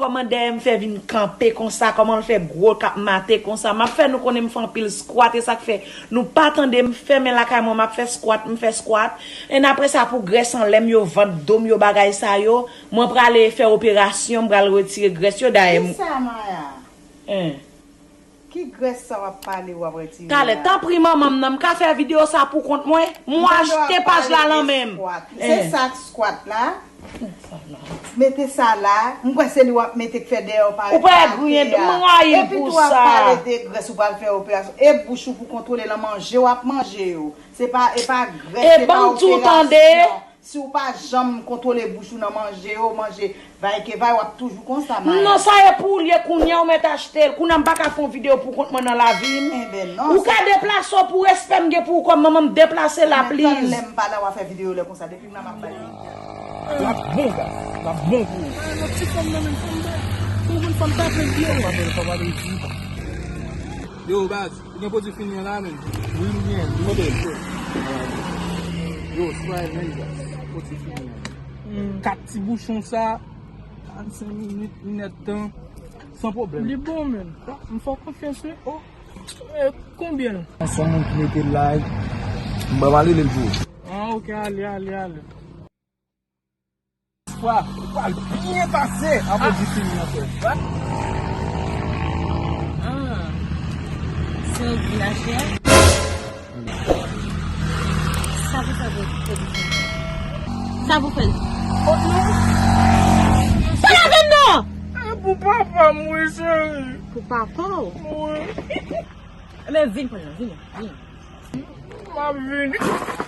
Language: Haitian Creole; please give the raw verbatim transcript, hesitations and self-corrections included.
Kòman dèyè m fè vin kanpe konsa? Kòman l fè gwo k ap mate konsa? M ap fè nou konnen m fè anpil skwat, e sa k fè nou pa tande m fèmen lakay mwen, m ap fè skwat, m fè skwat. Èn apre sa, pou grès anlè m yo, vant do m yo, bagay sa yo, mwen prale fè operasyon, m pral retire grès yo dayè m. Kisa, Maya? Hein. Ki grès sa w ap pale, w ap retire la? Talè, tanpri manman m nan, m ka fè videyo sa pou kont mwen? Mwen achte paj la lan men m. Se sa k skwat la. Mete sa la. M kwè se li w ap mete k fè dèyè w parèt atè a. Ou pa griyen, m rayi l pou sa. Epi tou w ap pale de grès, ou pral fè operasyon. E bouch ou pou kontwole l, manje w ap manje yo. Se pa, e pa grès, se pa operasyon. Si w pa janm kontwole bouch ou nan manje yo, manje vay ke vay, w ap toujou konsa, Maya. Non, sa e pou ou l ye kounye a, ou mèt achte l. Kounye a m pa ka fè yon videyo pou kont mwen nan lavi m. Enben non. Ou ka deplase w pou respè m gen pou ou kòm manman m, deplase la, please. Tann lè m pa la, w a fè videyo lè konsa, depi m la m ap bay. L ap bon, gaz, l ap bon pou ou. Ay, non, ti fanm nan menm, fanm bèl. Pou moun fanm tape l byen. Ou pa pale, pa pale di. Yo, baz. Ou gen pwodui fini an la menm? Wi, m gen. Kote l? Yo, sway menm, pwodui fini an. Hmm. Kat ti bouchon sa, karannsenk minit, inèdtan, san pwoblèm. Li bon menm. M fè w konfyans, wi. Oh. Eh, konbyen l? Se yon moun ki mete l la, m pa pale l pou ou. Ah, ok, ale, ale, ale. Fwa, ou pral byen pase apre di fini an, frè. Ah, se yon vilajè. Sa pou fè pou, pou di fini. Sa pou fè. Oh, non. Pa ladan non! E pou papa m, wi, cheri. Pou papa w? Wi. Ebyen, vin pran nan, vin, vin. M ap vini.